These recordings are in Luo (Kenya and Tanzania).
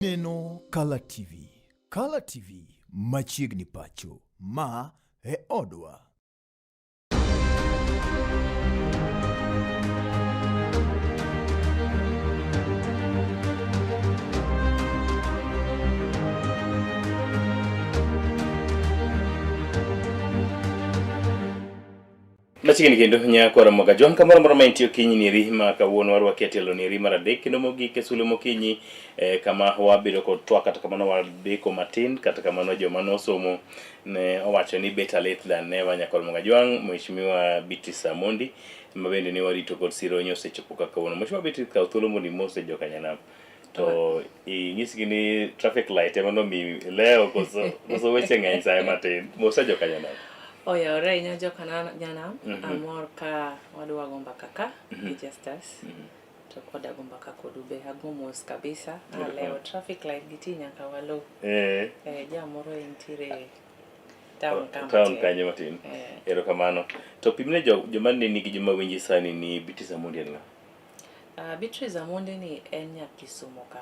Neno Kala TV. Kala TV machiegni pacho. Ma e odwa. Machiegni kendo nyakwara moga jwang' kamoro amora ma intie okinyi nieri ma kawuono warwaki e tielo nieri mar adek kendo mogik e sule mokinyi eh, kama wabedo kod twak kata kamano wadeko matin kata kamano joma nosomo ne owacho ni better late than never. Nyakwar moga jwang' Mheshimiwa Beatrice Amondi ma bende ne warito kod sironyo osechopo kaka kawuono. Mheshimiwa Beatrice, kaw thuolo mondo imose jokanyanam to inyisgi ni traffic light ema nomiyo ilewo koso koso weche ng'eny saye matin. Mose jokanyanam. Oyawore ahinya jokanyanam. Amor ka wadwa go mbaka ka gi Justus. To koda go mbaka kodu be ago mos kabisa. Alewo traffic light gi ti nyaka walu. Eh. Eh, jamoro entiere town ka town matin. kanyo matin. Eh. Erokamano. To pimne jo joma ne nigi joma winji sani ni Beatrice Amondi en ng'a? Beatrice Amondi ni en nya Kisumu ka.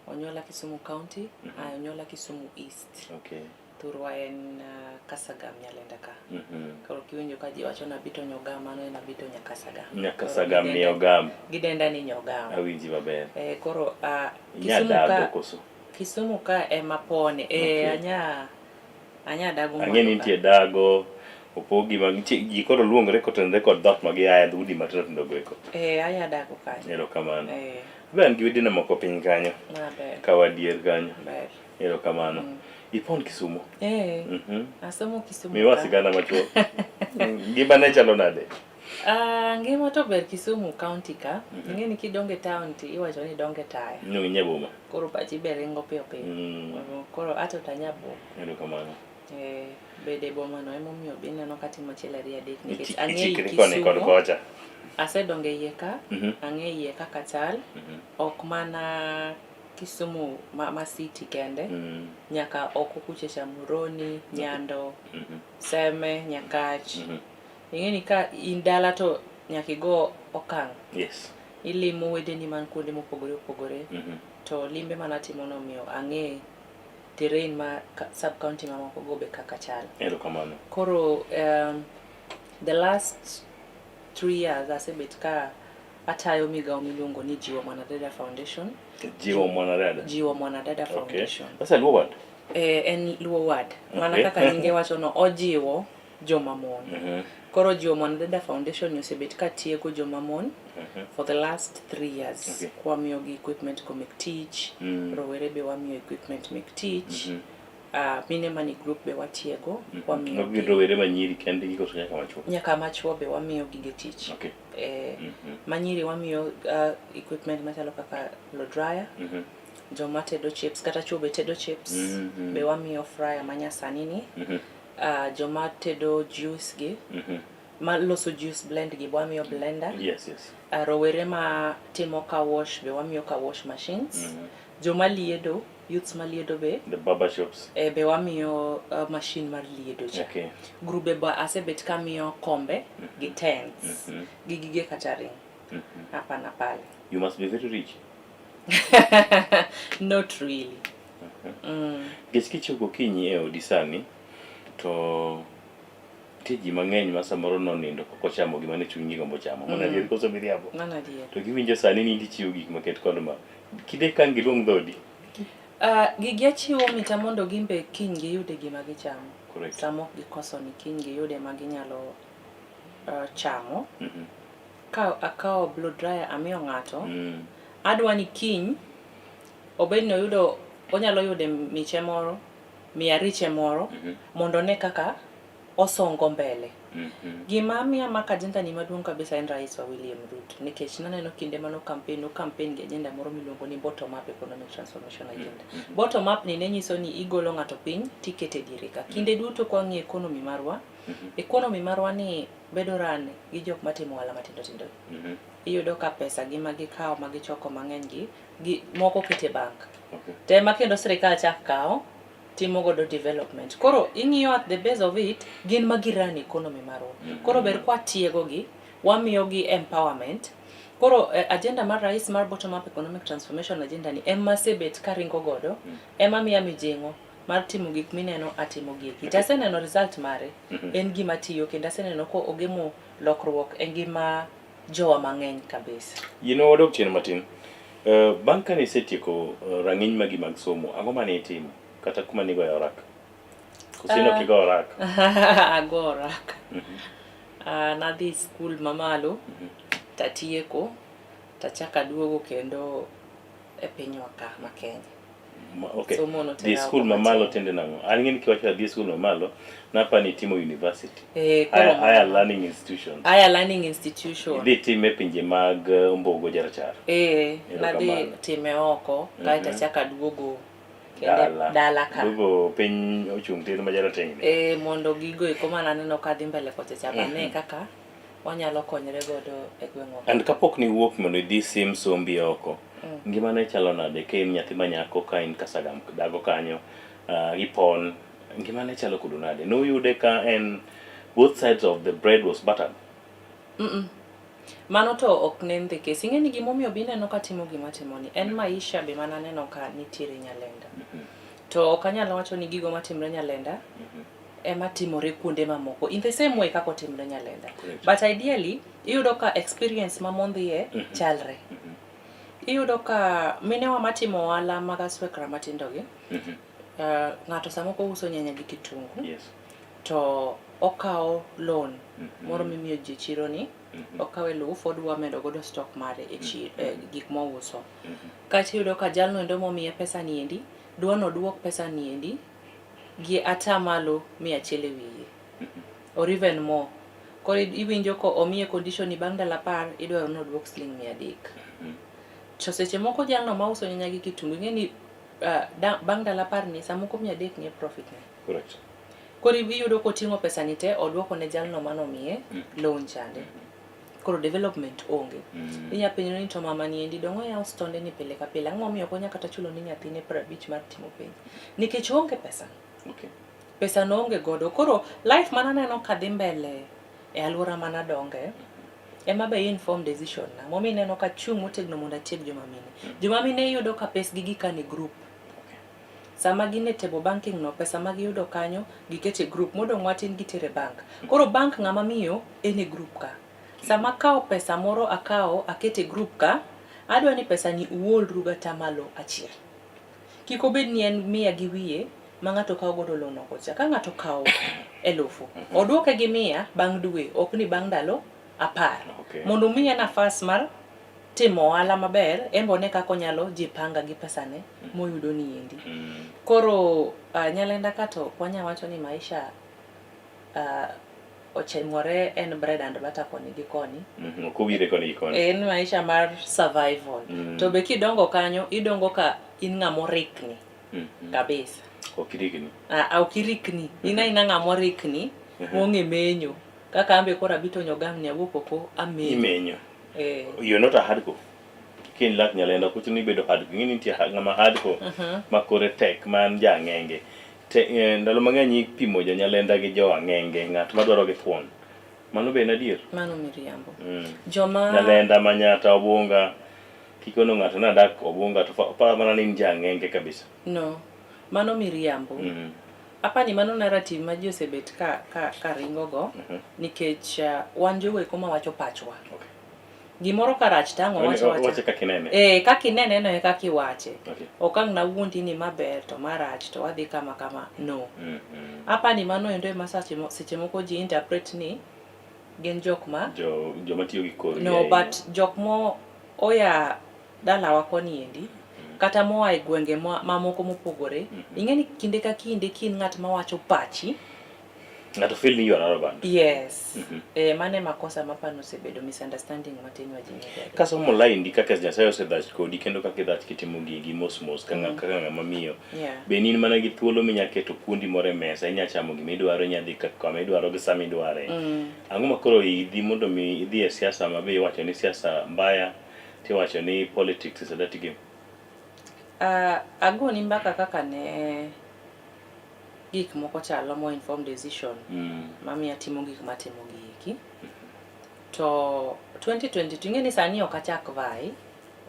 Onyuola Kisumu County, onyuola Kisumu East. Okay. Thurwa en Kasagam Nyalenda ka. Koro kiwinjo ka ji wacho ni Abito Nyogam, mano en Abito Nyakasagam. Nyakasagam ni Ogam. Gidenda ni Nyogam. Awinji maber. Eh, koro Inya Kisumu dago ka koso? Kisumu ka ema pone. Eh, Okay. anya dago Ang'e ni mwalo nitie ka. dago, opogi ma nitie ji koro luongore kotenore kod dhot ma giaye dhoudi matindo tindo go eko. Eh, anya dago kanyo. Erokamano. Eh. Be an gi wedena moko piny kanyo. Maber. Ka wadier kanyo. Ber. Erokamano. Ipon Kisumu. Eh. Asomo Kisumu. Miwa ka. sigana machuok. Ngima ne chalo nade? Ngima to ber Kisumu County ka. Ing'e ni kidongo e town to iwacho ni idongo e taya. Inyuogi nie boma. Koro pachi be ringo piyo piyo. Koro ato to anya buok. Erokamano. Eh, bedo e boma no emomiyo be ineno ka atimo achiel ariyo adek nikech ang'e Ichikri koni kod Kisumu. kocha. Asedongo e iye ka, ang'e iye kaka chal. Ok mana Kisumu ma city kende, nyaka oko kucha cha Muhoroni, Nyando, Seme, Nyakach. Ing'e ni ka in dala to nyaka igo okang'. Yes. Ilimo wedeni man kuonde mopogore opogore. To limbe manatimo no omiyo ang'e terrain ma sub county mamoko go be kaka chal. Erokamano. Koro the last 3 years asebet ka atayo migawo miluongo ni Jiwo Mwanadada Foundation. Jiwo Mwanadada. Jiwo Mwanadada Foundation. Okay. That's a Luo word. Eh, en Luo word. Mana kaka nyinge wacho no, ojiwo joma mon. Koro Jiwo Mwanadada Foundation ni osebet ka tiego joma mon for the last 3 years. Okay. Kwamiyo gi equipment go mek tich, rowere be wamiyo equipment mek tich. Mine mani group be watiego, wamiyo Ok gin gi rowere manyiri kendgi koso nyaka machuo? Nyaka machuo be wamiyo gige tich. Okay. Manyiri wamiyo equipment machalo kaka blow dryer, joma tedo chips kata chuo be tedo chips, be wamiyo fryer manyasani ni. Joma tedo juice gi, ma loso juice blend gi be wamiyo blender. Yes, yes. Rowere ma timo car wash be wamiyo car wash machines. Joma liedo, youths ma liedo be, The barber shops. Be wamiyo machine mar liedo cha. Okay. Grube be asebet kamiyo kombe gi tents, gi gige catering. Hapa na pale. You must be very rich. Not really. Nikech kichiew gokinyi e odi sani, to nitie ji mang'eny ma samoro nonindo pok ochamo gima ne chunygi gombo chamo. Mano adier koso miriambo? Mano adier. To giwinjo sani ni ichiwo gik maket kod ma. Kinde ka ang' giluong dhoodi. Gigi achiwo mita mondo gin be kiny giyude gima gichamo. Correct. Sama ok gikoso ni kiny giyude ma ginyalo chamo. Ka akawo blow dryer amiyo ng'ato, adwa ni kiny obed ni oyudo, onyalo yude miche moro, mia riche moro, mondo one kaka osongo mbele. Gima miya mak agenda ni maduong' kabisa en Rais wa William Ruto, nikech naneno kinde mano campaign, o campaign gi agenda moro miluongo ni bottom up economic transformation agenda. Bottom up ni ne nyiso ni igolo ng'ato piny tikete diere ka. Kinde duto kwa ng'iyo economy marwa, economy marwa ni bedo run gi jok matimo ohala matindo tindo. Iyudo ka pesa gi ma gikawo ma gichoko mang'eny gi moko kete bank. Okay. To ema kendo sirikal chak kawo timo godo development. Koro ing'iyo at the base of it, gin ma gi run economy marwa. Koro ber kwa tiego gi, wamiyo gi empowerment. Koro agenda mar rais mar bottom up economic transformation agenda ni ema asebet karingo godo, ema miya mijing'o mar timo gik mineno atimo gi eki. To aseneno result mare, en gima tiyo kendo aseneno ko ogemo lokruok e ngima jowa mang'eny kabisa. Yino wadok chien matin. Bang' kane isetieko rang'iny magi mag somo, ang'o mane itimo? Kata kuma nigoye oraka? Koso in ok igo oraka? Ago oraka. Nadhi skul mamalo, tatieko, tachako aduogo kendo e pinywa ka ma Kenya. Okay. Somo no Dhi tera skul oko mamalo matin. tiende nang'o? An ing'e ni kiwacho adhi skul mamalo, napa ni itimo university. Koro Higher learning institution. Higher learning institution. Idhi time e pinje mag Ombogo Jarachar. Nadhi Erokamano. time oko, kaeto achako aduogo kendo Dala. dala ka. Duogo piny ochung' tir ma jarateng' ni. Mondo gigo eko mane aneno ka dhi mbele kocha cha ane kaka wanyalo konyre godo e gweng'wa. And kapok ni wuok mondo idhi sim sombi oko, ngima ne chalo nade ka in nyathi ma nyako ka in Kasagam dago kanyo, ipon, ngima ne chalo kodu nade? Nuyude ka en both sides of the bread was buttered? Mano to ok ne the case. Ing'e ni gimomiyo be ineno ka timo gima timoni en maisha be mana aneno ka nitiere Nyalenda. To ok anyal wacho ni gigo matimre Nyalenda ema timore kuonde mamoko in the same way kaka otimre Nyalenda. But ideally iyudo ka experience ma mon dhiye chalre. Iyudo ka minewa matimo ohala mag aswekra matindo gi, ng'ato samoko uso nyanya gi kitungu. To okawo loan moro mimiyo ji e chiro ni, okawo eluf odwa medo godo stock mare e chiro, gik mouso. Kaeto iyudo ka jalno endo momiye pesa ni endi dwa ni oduok pesa ni endi gi atamalo 100 e wiye or even more. Koro iwinjo ko omiye condition ni bang' ndalo 10 idwaro ni oduok siling 300. To seche moko jalno mauso nyanya gi kitungu ing'e ni bang' ndalo 10 ni samoko 300 ni e profit ne. Koro iyudo koting'o pesa ni te oduoko ne jalno manomiye loan chande. Koro development onge. Inya penjo ni to mama ni endi dong' oyawo stonde ni pile ka pile. Ang'o momiyo ok onya kata chulo ni nyathine 50 mar timo penj? Nikech oonge pesa. Pesa no onge godo. Koro life mana aneno ka dhi mbele e alwora mana donge ema be inform decision na. Momiyo ineno ka chung' motegno mondo atieg joma mine. Joma mine iyudo ka pesgi gikano e group. Sama gin e table banking no, pesa ma giyudo kanyo giketo e group, modong' matin gitere bank. Koro bank ng'ama miyo en e group ka. Sama akawo pesa moro akawo aketo e group ka, adwa ni pesa ni uolru gatamalo 1. Kik obed ni en 100 gi wiye ma ng'ato kawo godo loan oko cha. Ka ng'ato okawo 1000, oduoke gi 100 bang' dwe, ok ni bang' ndalo 10. Mondo umiye nafas mar timo ohala maber, en be one kaka onyalo jipanga gi pesane moyudo ni endi. Koro Nyalenda ka to ok wanyal wacho ni maisha ochimore en bread and butter koni gi koni. Ok owire koni gi koni. En maisha mar survival. To be kidongo kanyo, idongo ka in ng'ama orikni. Kabisa. Ok irikni. Ok irikni. In aina ng'ama orikni, mong'e menyo. Kaka an be koro abi tonyo gamni awuok oko amenyo. Imenyo. You're not a hardcore. Kin lak Nyalenda kucho ni bedo hardcore. Ing'e ni nitie ng'ama hardcore ma kore tek man ja ang'enge. Ndalo mang'eny ipimo jo Nyalenda gi jo ang'enge, ng'at madwaro gi thuon. Mano be en adier? Mano miriambo. Joma Nyalenda, Manyata, Obunga. Kikono ng'ato nadak Obunga to oparo mana ni in ja ang'enge kabisa. No. Mano miriambo. Apani mano narrative ma ji osebet ka ringo go nikech wan jogo eko mawacho pachwa. Gimoro ka rach to ang' owacho awacha. Owache kaka inene. Kaka inene no e kaka iwache. Ok ang' nawuondi ni ma ber to ma rach to wadhi kama kama. No. Apani mano endo ema seche moko ji interpret ni gin jok ma Joma tiyo gi korgi No, ahinya. but jok mo oya dalawa koni endi, kata moa e gwenge mamoko mopogore, ing'e ni kinde ka kinde ka in ng'at mawacho pachi, Ng'ato feel ni you are arrogant. Yes. Mano e makosa ma pano osebedo misunderstanding matin ma ji ni godo. Kasomo line di kaka Nyasaye osedhach kodi kendo kaka idhach kitimo gigi mos mos kaka ng'ama miyo. Be in mana gi thuolo minya keto kuondi moro e mesa, inya chamo gima idwaro, inya dhi kama idwaro gi sama idware. Ang'o ma koro idhi mondo mi idhi e siasa ma be iwacho ni siasa mbaya, tiwacho ni politics is a dirty game? Agoni mbaka kaka ne gik moko chalo mo informed decision mamiyo atimo gik matimo gi eki. To 2022 ing'e ni sani ok achak vai.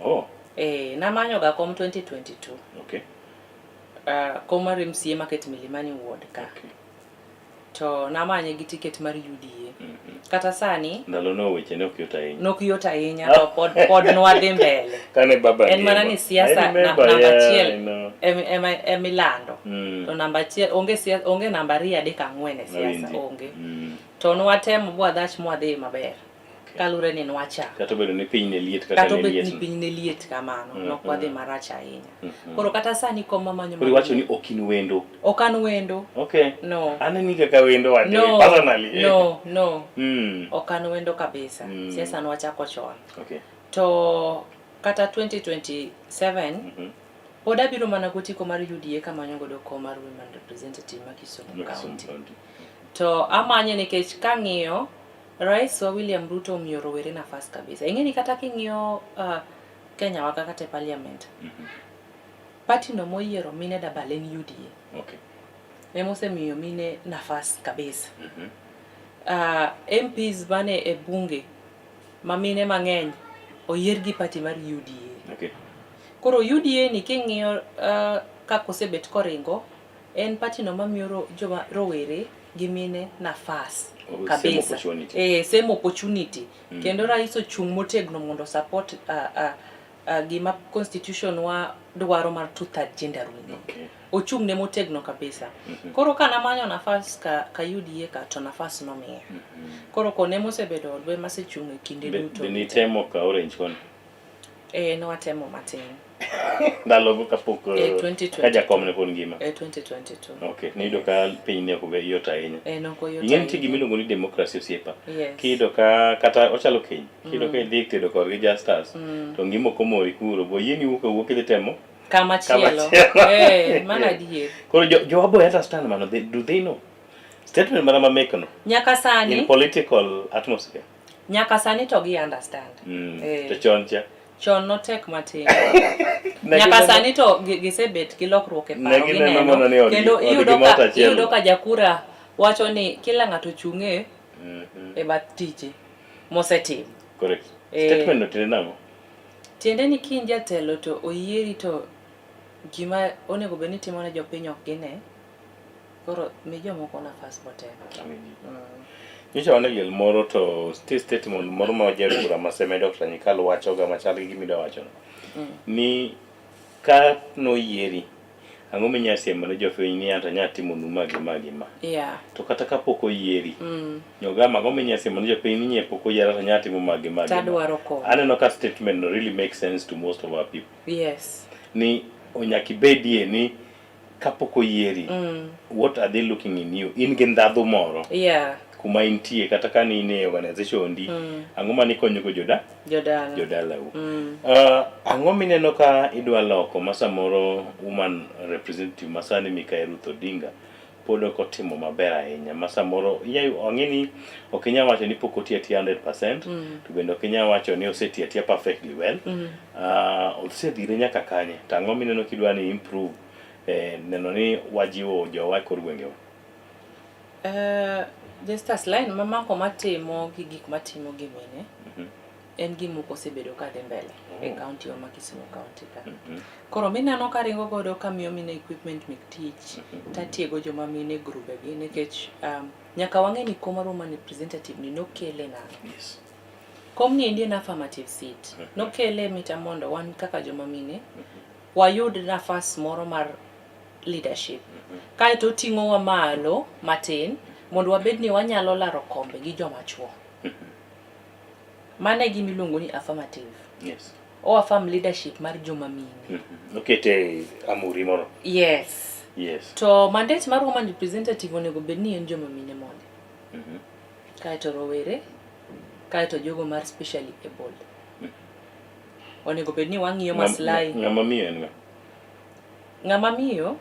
Oh. Eh, namanyo ga kom 2022. Okay. Kom mar MCA maket Milimani Ward ka. Okay. To namanye gi ticket mar UDA. Kata sani ndalo no weche ne ok yot ahinya. Nok yot ahinya to pod nwadhi mbele. Kane baba En mana ni siasa namba achiel emilando. To namba achiel onge siasa, onge namba 2 3 4 e siasa onge. To nwatemo bwadhach mwadhi maber. Kalure ni nwachako. Kata obedo ni piny ne liet kaka ne liet. Kata obedo ni piny ne liet kamano, nok wadhi marach ahinya. Koro kata sani kom mamanyo. Koro iwacho ni ok in wendo. Ok an wendo. Okay. No. Aneni kaka wendo wade personally. No, no. Ok an wendo kabisa. Siasa nwachako chon. Okay. To kata 2027 pod abiro mana gotiko mar UDA kamanyo godo kom mar women representative ma Kisumu County. To amanye nikech kang'iyo Rais wa William Ruto omiyo rowere nafas kabisa. Ing'e ni kata king'iyo Kenya wa kata e parliament. Party no moyiero mine dabal en UDA. Okay. Ema osemiyo mine nafas kabisa. MPs mane e bunge ma mine mang'eny oyier gi party mar UDA. Okay. Koro UDA ni king'iyo kaka osebet koringo, en party no mamiyo joma rowere gi mine nafas kabisa. Same opportunity. Kendo rais ochung' motegno mondo support gima constitution wa dwaro mar 2/3 gender rule. Okay. Ochung' ne motegno kabisa. Koro ka namanyo nafas ka UDA ka to nafas nomiya. Koro kone mosebedo odwe masechung' e kinde duto. Be nitemo ka Orange kono? Nwatemo matin. Ndalogo kapok 2022. Ka jakom ne pod ngima. 2022. Okay, niyudo ka piny ne ok yot ahinya. Nok oyot Ing'e nitie gima iluongo ni democracy osiepa. Yes. Kiyudo ka kata ochalo keny. Kiyudo ka idhi tedo korgi Justus, to ngima ok omori kuro, bo yieni wuok awuok idhi temo Kama chielo. Mano adier. Koro jo abo understand mano, do they know? Statement mana ma make no. Nyaka sani. In political atmosphere. Nyaka sani to gi understand. To chon cha. Chon notek matin. Nyaka sani to gisebet gi lokruok e paro gineno. Kendo iyudo ka jakura wacho ni kila ng'ato chung'e e bath tije mosetimo. Correct. Statement no tiende nang'o? Tiende ni kin jatelo to oyieri to gima onego bed ni timo ne jopiny ok gine. Koro mi jomoko nafas motem. Nyocha wan e liel moro to nitie statement moro ma jaod bura ma Seme Dr. Nyikal wachoga machal gi gima idwa wachono. Ni ka noyieri, ang'o minyalo siemo ne jopiny ni anto anyalo timonu ma gi ma gi ma. Yeah. To kata kapok oyieri, Nyogama ang'o minyalo siemo ne jopiny ni nye pok oyiera to anyalo timo ma gi ma gi ma. Tadwaro kom. Aneno ka statement no really makes sense to most of our people. Yes. Ni onyaka ibedie ni kapok oyieri, what are they looking in you? In gi ndhadhu moro. Yeah. Kuma intie kata ka ni in e organization ndi, ang'o mane ikonyogo jodala? Jodalau. Ang'o mineno ka idwa loko ma samoro woman representative ma sani Mikayi Ruth Odinga pod ok otimo maber ahinya ma samoro ang'e ni ok inyal wacho ni pok otiyo atiya 100% to bende ok inyal wacho ni osetiyo atiya perfectly well. Osedhire nyaka kanye to ang'o mineno kidwa ni improve neno ni wajiwo jowa e kor gwengewa? Justus, line mamako matimo gi gik matimo gi mine en gima ok osebedo ka dhi mbele e county wa ma Kisumu County ka. Koro mineno ka ringo godo kamiyo mine equipment mek tich, tatiego joma mine e grube gi nikech nyaka wang'e ni kom mar woman representative ni nokele nang'o. Yes. Kom ni endi en affirmative seat. Nokele mita mondo wan kaka joma mine wayud nafas moro mar leadership. Kaeto oting'owa malo matin mondo wabed ni wanyalo laro kombe gi joma chuo. Mano e gima iluongo ni affirmative. Yes. O affirm leadership mar joma mine. Okete amuri moro. Yes. Yes. To mandate mar woman representative onego bed ni en joma mine mondi. Kaeto rowere, kaeto jogo mar specially abled. Onego bed ni wang'iyo maslahi. Ng'ama miyo en ng'a? Ng'ama miyo?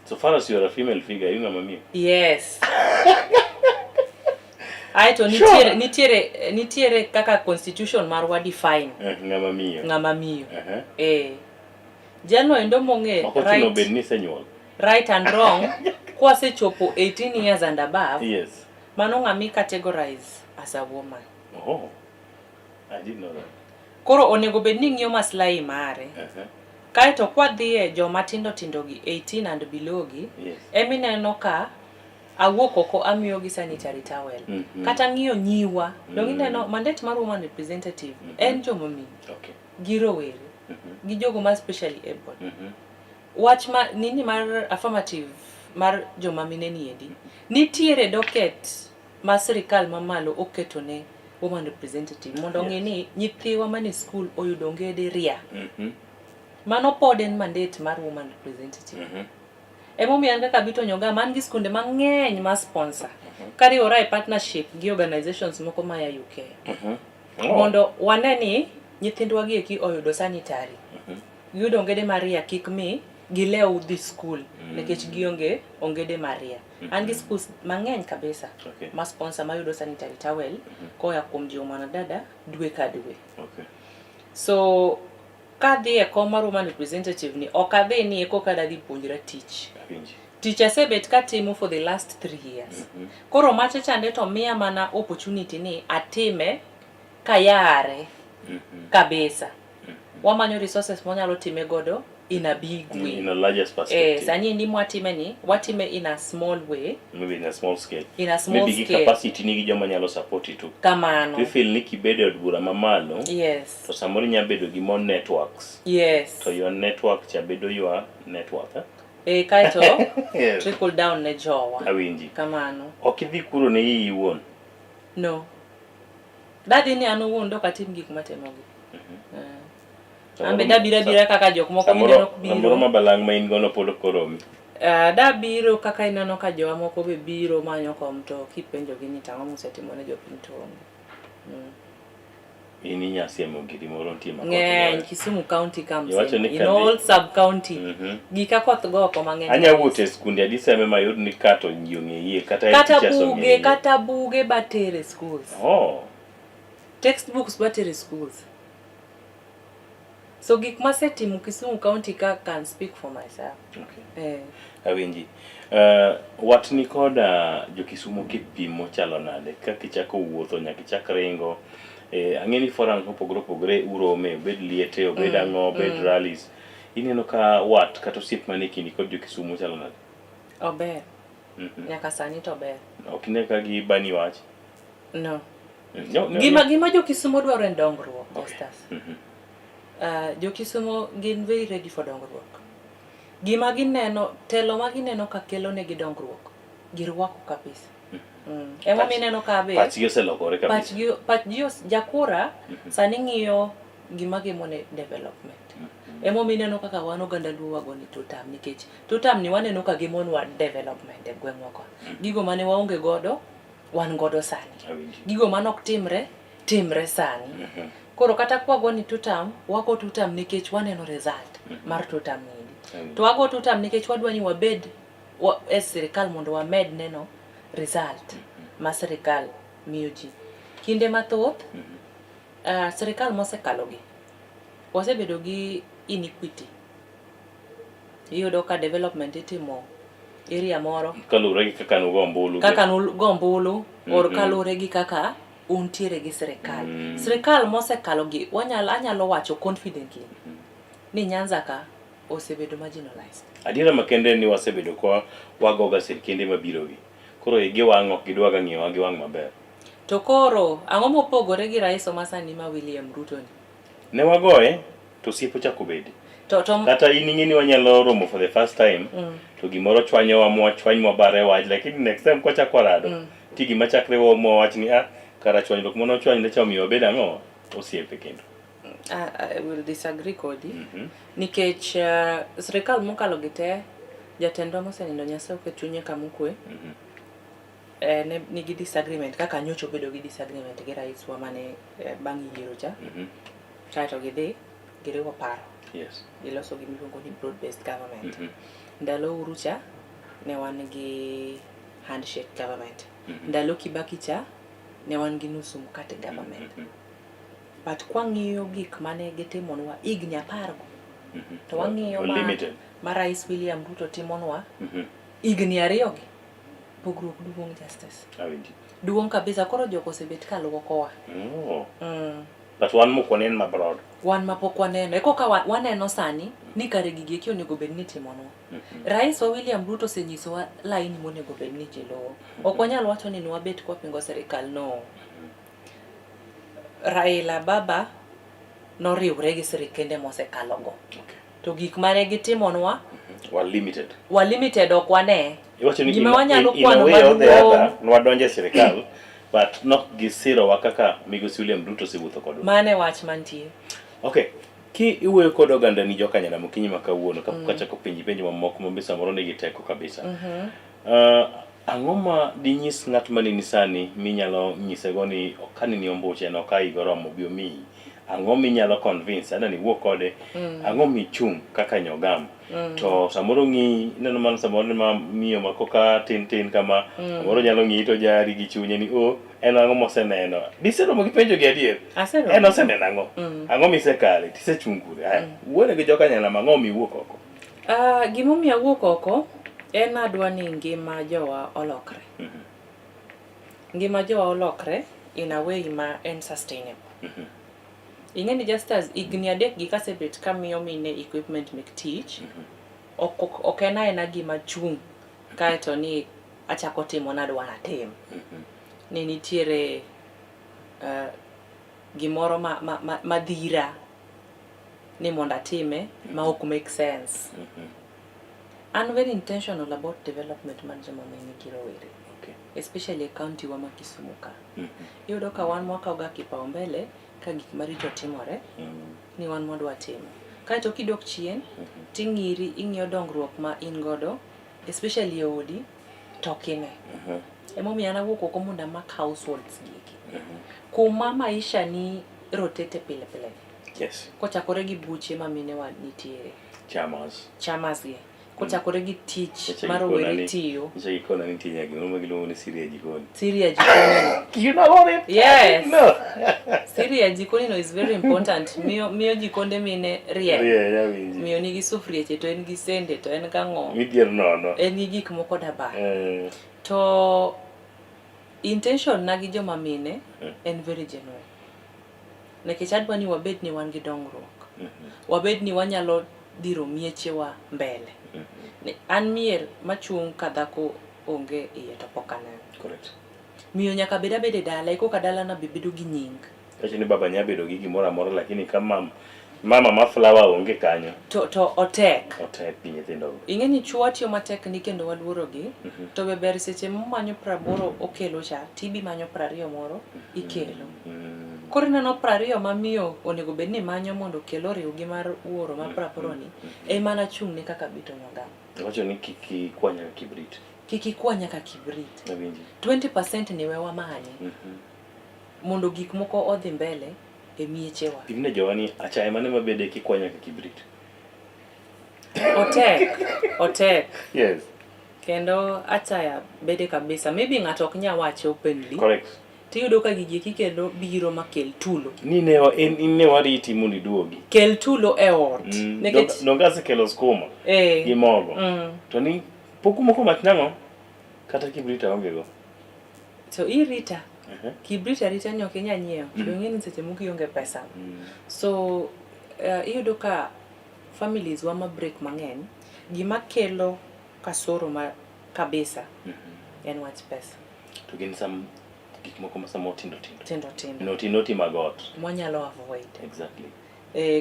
So far as you are a female figure, you ng'ama miyo? Yes. Aeto nitiere kaka constitution marwa define ng'ama miyo. Ng'ama miyo. Jalno endo mong'e right, bed ni isenyuol. Right and wrong kwasechopo 18 years and above. Yes. Mano ng'ama i categorize as a woman. Oh. I didn't know that. Koro onego bed ni ng'iyo maslahi mare. Kaeto kwadhiye joma tindo tindo gi 18 and below gi, emineno ka awuok oko amiyogi sanitary towel. Kata ng'iyo nyiwa. Donge ineno mandate mar woman representative en joma mine gi rowere gi jogo ma specially able. Wach ma nini mar affirmative mar joma mine niendi nitiere docket ma sirikal mamalo oketo ne woman representative mondo ong'i ni nyithiwa mane skul oyudo ongede ria. Mano pod en mandate mar woman representative. Emomiyo an kaka Bito Nyogama an gi skunde mang'eny ma sponsor. Kariwora e partnership gi organizations moko maya UK. Oh. Mondo wane ni nyithindwa gi eki oyudo sanitary. Giyudo ongede maria kik mi gilew dhi skul nikech gionge ongede maria. An gi schools mang'eny kabisa ma sponsor mayudo sanitary towel koa kuom jiwo mwanadada dwe ka dwe. So kadhi e kom mar woman representative ni ok adhi ni eko ka dadhi puonjra tich. Awinji. Tich asebet katimo for the last 3 years. Koro macha chande to miya mana opportunity ni atime kayare kabisa. Wamanyo resources mwanyalo time godo in a big way. In a larger perspective. Sani ni mwatime ni, watime in a small way. Maybe in a small scale. In a small Maybe gi scale. capacity nigi joma nyalo support it. Kamano. To feel ni kibedo e od bura mamalo. Yes. To samoro inya bedo gi more networks. Yes. To your network cha bedo your net worth. Eh? Kaeto Yes. trickle down ne jowa. Awinji. Kamano. Ok idhi kuro ne iyi iwuon. No. Dadhi ni an owuon dok atim gik matimogi. An be dabiro abira kaka jok moko mineno biro. Samoro mabalang' ma in gono pod ok oromi. Dabiro kaka ineno ka jowa moko be biro manyo kom to kipenjogi ni tang'o musetimo ne jopiny to onge. In inya siemo giri moro nitie ma koth Ng'eny goyo. Kisumu County ka Iwacho msemo. ni In kadhi- all sub county. Gika koth go oko mang'eny. Anya wuotho e skunde adi seme mayud ni kato ji ong'eyie kata Kata teachers buge, ong'eyie. kata buge batere schools. Oh. Textbooks batere schools. So gik masetimo Kisumu County ka can speak for myself. Okay. Awinji. Watni koda jo Kisumu kipimo chalo nade? Kaka ichako wuotho nyaka ichak ringo. Ang'e ni forums mopogore opogore urome, obed liete, obed ang'o, obed rallies. Ineno ka wat kata osiep manie kindi kod jo Kisumu chalo nade? Ober. Nyaka sani to ober. Ok ine ka gibani wach? No. No, no, Gima no. gima jo Kisumu dwaro en dongruok, Justus. Jo Kisumu gin very ready for dongruok. Gima gineno, telo ma gineno ka kelo negi dongruok, girwako kabisa. Ema mineno ka be Pachgi oselokore kabisa. Pachgi, pachgi os, jakura sani ng'iyo gima gemo ne development. Ema mineno kaka wan oganda Luo wago ni tutam, nikech tutam ni waneno ka gimonwa development e gweng'wa ka. Gigo mane waonge godo, wan godo sani. Awinji. Gigo mane ok timre, timre sani. Koro kata kwago ni tutam, wago tutam nikech waneno result mar tutam ni. To wago tutam nikech wadwa ni wabed e sirikal mondo wamed neno result ma sirikal miyo ji. Kinde mathoth, sirikal mosekalogi, wasebedo gi inequity. Iyudo ka development itimo area moro. Kaluwore gi kaka nugo ombulu. Kaka nugo ombulu, or kaluwore gi kaka untiere gi sirikal. Sirikal mosekalogi, anyalo wacho confidently ni Nyanza ka osebedo marginalized. Adiera makende ni wasebedo kwa wagoga sirkende mabirogi. Koro igi wang' ok gidwaga ng'iyowa gi wang' maber. To koro, ang'o mopogore gi rais masani ma William Ruto ni? Ne wagoye, to osiep ochako bede. To, to Kata in ing'e ni wanyalo romo for the first time, to gimoro chwanyowa mwachwany mwabare wach, lakini next time kwachako warado, ti gima chakre mwawach ni, kara chwanyruok mane ochwanyre cha omiyo wabed ang'o? Osiepe kendo. I will disagree kodi. Nikech sirikal mokalo gi te, jatendwa mosenindo Nyasaye oket chunye kama okwe. Ne nigi disagreement kaka nyocha obedo gi disagreement gi rais wa mane bang' yiero cha. Kaeto gidhi giriwo paro. Giloso gima iluongo ni broad based government. Ndalo Uhuru cha ne wan gi handshake government. Ndalo Kibaki cha ne wan gi nusu mkate government. But kwang'iyo gik mane gitimonwa higni 10 go, to wang'iyo ma Rais William Ruto timonwa higni 2 gi, pogruok duong' Justice. Awinji. Duong' kabisa, koro jok osebet ka luokowa. But wan mok wanen ma broad. Wan ma pok waneno. E koka waneno sani ni kare gigi eki onego bed ni itimonwa. Rais wa William Ruto osenyisowa laini monego bed ni ji luwo. Ok wanyal wacho ni nwabet kwapingo sirikal, no. Raila baba noriwre gi sirikende mosekalogo. To gik mane gitimonwa Wa limited. Wa limited, ok wane. Iwacho ni Gima wanyalo in a kwano way or the maduong'. other, nwadonjo e sirikal but nok gisirowa kaka migosi William Ruto osewuotho kodwa. Mane wach mantie. Okay. Ki iwuoyo kod oganda ni joka Nyanam okinyi ma kawuono kapok achako penji penjo mamoko ma be samoro nigi teko kabisa. Ang'o ma dinyis ng'at maneni sani minyalo nyisego ni okanini ombuche no ka higa oromo bi omiyi? Ang'o minyalo convince ada ni wuo kode? Ang'o michung' kaka nyogam? To samoro ng'iyi ineno mana samoro ni ma miyo ma koka tin tin kama samoro nyalo ng'iyi to jari gi chunye ni o en ang'o moseneno? Diseromo gi penjo gi adier? Aseromo. En oseneno ang'o? Ang'o misekale? Tisechung' kure? Aya, wuone gi joka Nyanam ang'o miwuok oko? Gimomiyo awuok oko en adwa ni ngima jowa olokre. Ngima jowa olokre in a way ma en sustainable. Ing'e ni just as higni 3 gi kasebet kamiyo mine equipment mek tich, ok en aena gima chung' kaeto ni achako timo nadwa natim. Ni nitiere gimoro ma dhira ni mondo atime ma ok make sense. An very intentional about development mar joma mine gi rowere. Especially e county wa ma Kisumu ka. Iyudo ka wan mwakawo ga kipaumbele ka gik maricho timore ni wan mwadwa timo. Kaeto kidok chien ting'iri ing'iyo dongruok ma in godo especially e odi to ok ine. Emomiyo an awuok oko mondo amak households gi eki. Kuma maisha ni rotate pile pile. Kochakore gi buche ma mine wa nitiere. Chamas. Chamas gi. Kochakore gi tich ma rowere tiyo. Nyicha gikona nitie nyaka gimoro ma giluongo ni siri e jikoni. Siri e jikoni. You know about it? Yes. No. Siri e jikoni no is very important. Miyo jikonde mine rieny. Rieny, awinji. Miyo nigi sufrieche to en gi sende to en gang'o. Midhier nono. En gi gik moko daba. To intention na gi joma mine en very genuine. Nikech adwa ni wabed ni wan gi dongruok. Wabed ni wanyalo dhiro miechewa mbele. An mier machung' ka dhako onge iye to pok aneno. Miyo nyaka bed abeda e dala, eko ka dala na be bedo gi nying. Kacho ni baba nya bedo gi gimoro amora lakini ka mama ma flower onge kanyo. To otek. Otek gi nyithindo go. Ing'e ni chuo tiyo matek ni kendo waluoro gi. To be ber seche momanyo 80 okelo cha, tibi manyo 20 moro ikelo. Koro ineno 20 ma miyo onego bed ni manyo mondo okel oriw gi mar wuoro ma 80 ni, ema nachung' ne kaka Bito Nyogam. Iwacho ni kik ikwa nyaka kibrit. Kik ikwa nyaka kibrit. Awinji. 20% ni we wamanye. Mondo gik moko odhi mbele e miechewa. Pimne jowa ni achaye mane mabede kikwa nyaka kibrit. Otek, otek. Yes. Kendo achaya bede kabisa. Maybe ng'ato ok nyal wache openly. Correct. Tiyudo ka gigi eki kendo biro ma kel tulo. Ni ne wa, en, in ne wariti mondo iduogi. Kel tulo e ot. Nikech Donge asekelo skuma gi mogo. To ni pok umoko mach nang'o? Kata kibrit aonge go. To irita. Kibrit arita ni ok inyal nyiewo. To ing'e ni seche moko ionge pesa. So iyudo ka families wa ma break mang'eny, gima kelo kasoro ma kabisa en wach pesa. To gin some gik moko ma samoro tindo tindo. Tindo tindo. Noti noti mag ot. Mwanyalo avoid. Exactly.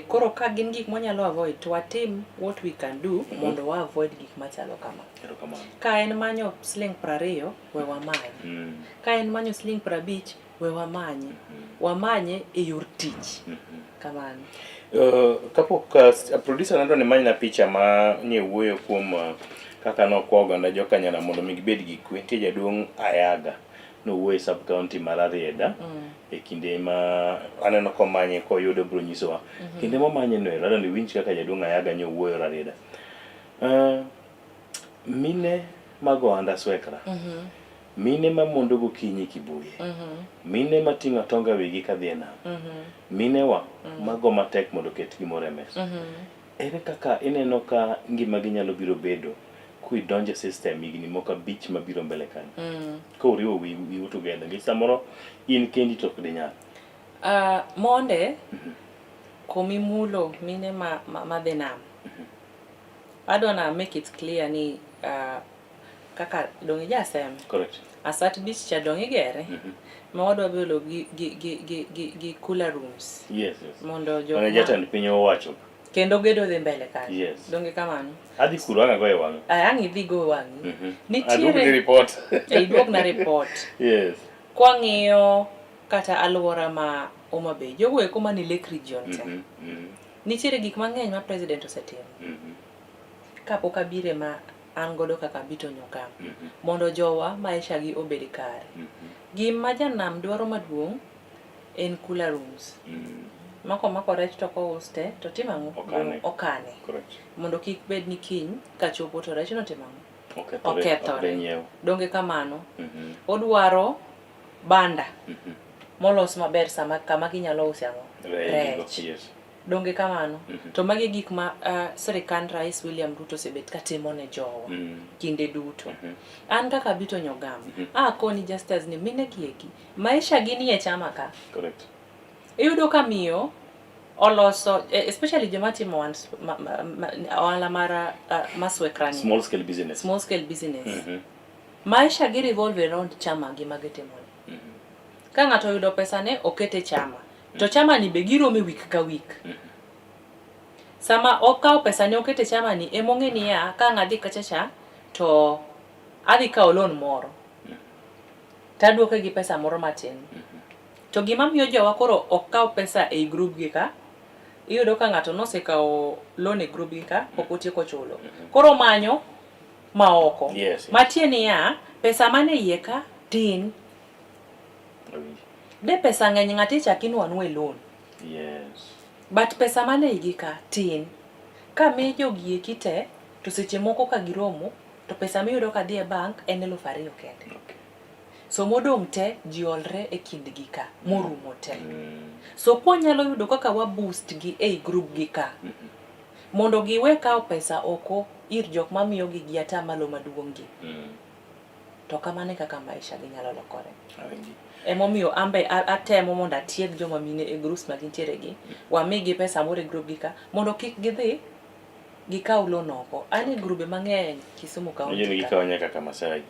Koro ka gin gik mwanyalo avoid to watim what we can do mondo wa avoid gik machalo kama. Erokamano. Ka en manyo siling 20, we wamany. Ka en manyo siling 50, we wamanye. Wamanye e yor tich. Kamano. Kapok producer nando ni manyna picha ma nye wuoyo kuom kaka nokwa oganda joka Nyanam mondo mi gibed gi kwe. Nitie jaduong' Ayaga nowuoyo e sub county mar Rarieda e kinde ma aneno komanye koyudo biro nyisowa. Kinde momanye no ero adwa ni iwinj kaka jaduong' Ayaga nyo wuoyo Rarieda. Mine mag ohanda swekra. Mine ma mondo gokinyi Kibuye. Mine mating'o atonga wigi kadhi e nam. Mine wa mago matek mondo oket gimoro e mesa. Ere kaka ineno ka ngimagi nyalo biro bedo kuidonjo e system higni moko 5 mabiro mbele kanyo? Ka uriwo wiu together, nikech samoro in kendi to ok dinyal. Monde komimulo mine ma, ma, madhi nam. Adwa na make it clear ni kaka dong' ijaseme. Correct. Asat Beach cha dong' igere. Ma wadwa belo gi, gi, gi, gi, gi, gi cooler rooms. Yes. Mondo jok Mane ma jatend piny owacho. kendo gedo dhi mbele kanyo. Yes. Donge kamano? Adhi kuro ang' agoye wang'a. Ay, ang' idhi go wang'i. Aduokni Nitiere report. e iduokna report. Yes. Kwang'iyo kata alwora ma Homa Bay, jogo eko mani Lake Region te. Nitiere gik mang'eny ma president osetimo. Kapok abire ma an godo kaka Bito Nyokam. Mondo jowa maisha gi obed kare. Gima janam dwaro maduong' en cooler rooms. Mako mako rech to kous te to timo ang'o? Okane. Okane. Correct. Mondo kik bed ni kiny kachopo to rech no timo ang'o? Okethore. Okethore. Ok nyiew. Donge kamano? Odwaro banda molos maber sama kama ginyalo use ang'o? Rech. Yes. Donge kamano? To magi gik ma sirikand Rais William Ruto osebet katimo ne jowa kinde duto. An kaka Bito Nyogam, akoni Justus ni mine gi eki, maisha gi nie chama ka. Correct. Iyudo ka miyo oloso, especially joma timo ohala mar maswekrani. Small scale business. Small scale business. Maisha gi revolve around chama gi magitimo ni. Ka ng'ato oyudo pesa ne okete chama. To chama ni be girome week ka week. Sama okawo pesa ne okete chama ni emong'e niya ka ang' adhi kacha cha to adhi kawo loan moro. Taduoke gi pesa moro matin. To gima miyo jowa koro ok kaw pesa ei group gi ka, iyudo ka ng'ato nosekawo loan e group gi ka pok otieko chulo. Koro manyo maoko. Yes. Matie niya, pesa mane iye ka tin. De pesa ng'eny ng'ati chak inwa e loan. Yes. But pesa mane igi ka tin. Ka mi jogi eki te, to seche moko ka giromo, to pesa miyudo ka dhi e bank en 2,000 kende. Okay. So modong' te ji olre e kindgi ka, morumo te. So kwanyalo yudo kaka wa boost gi ei group gi ka, mondo giwe kawo pesa oko ir jok mamiyogi gi atamalo maduong' gi. To kamano e kaka maisha gi nyalo lokore. Awinji. Emomiyo ambe atemo mondo atieg joma mine e groups ma gintiere gi, wamigi pesa moro e group gi ka, mondo kik gidhi gikaw loan oko. An e grube mang'eny Kisumu Winjo ni County ka. gikawo nyaka Kamasai.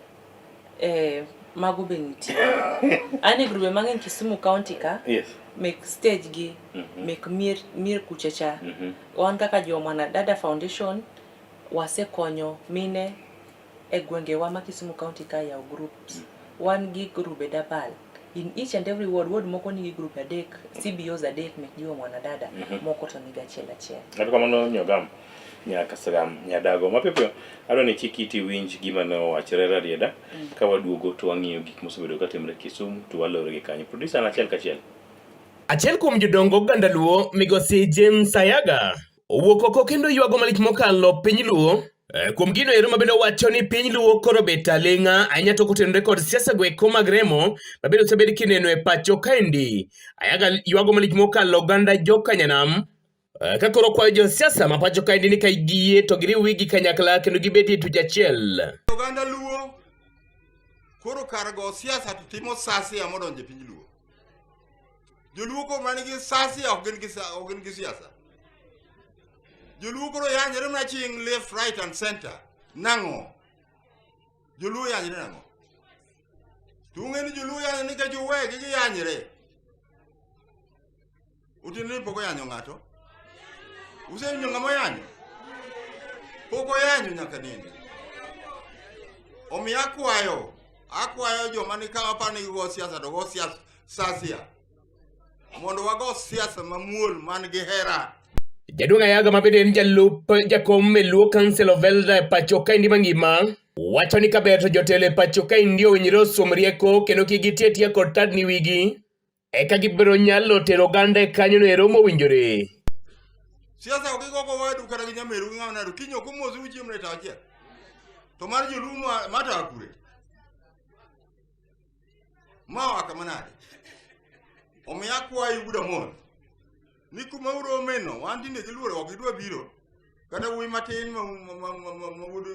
Mago be nitie. An e grube mang'eny Kisumu County ka, Yes. mek stage gi, mek mier, mier kucha cha. Wan kaka jo Mwanadada Foundation wasekonyo mine e gwengewa ma Kisumu County ka yawo groups. Wan gi grube dabal. In each and every ward, ward moko nigi group 3, CBOs 3 mek jo Mwanadada, moko to nigi achiel achiel. Erokamano Nyogam, Nyakasagam, Nyadago. Mapiyo piyo, adwa ni chik iti winj gima ne owachore Rarieda. Ka waduogo to wang'iyo gik mosebedo ka timore Kisumu to walore gi kanyo. Producer an achiel kachiel. Achiel kuom jodong oganda Luo, migosi James Ayaga, owuok oko kendo ywago malich mokalo piny Luo kuom gino ero mabende owacho ni piny Luo koro bet aling'a ahinya to kotenore kod siasa go eko mag remo mabende osebed kineno e pacho kaendi. Ayaga ywago malich mokalo oganda jokanyanam ka koro kwayo josiasa ma pacho kaendi ni ka giyie to giriw wigi kanyakla kendo gibedie tuch achiel. Oganda Luo koro kar go siasa to timo sasia modonjo e piny Luo. Joluo koro man gi sasia ok gin gi ok gin gi siasa. Joluo koro yanyore mana chieng' left, right and center. Nang'o? Joluo yanyore nang'o? To ung'e ni joluo yanyore nikech uwegi giyanyre. Otieno ni pok oyanyo ng'ato? Usewinjo ng'ama oyanyo? Pok oyanyo nyaka nene. Omiyo akwayo joma ni ka aparo ni gigo siasa to go siasa sasia. Mondo wago siasa mamuol man gi hera. Jaduong' Ayaga ma bende en jalup jakom e Luo Council of Elder e pacho kaendi mangima wacho ni kaber to jotelo e pacho kaendi owinjore osom rieko kendo kik gitie atiya kod tadni wigi eka gibiro nyalo tero oganda e kanyono e romo owinjore. Siasa ok igo go wadu kata gi nyameru gi ng'ama nado kiny ok umosu uchiemo e tawo achiel. To mar joluo ma tawo kure? Ma oa kama nade? Omiyo akwayi wuod Amon ni kuma uromeno wan tinde giluoro ok gidwa biro kata wuoyi matin ma wuod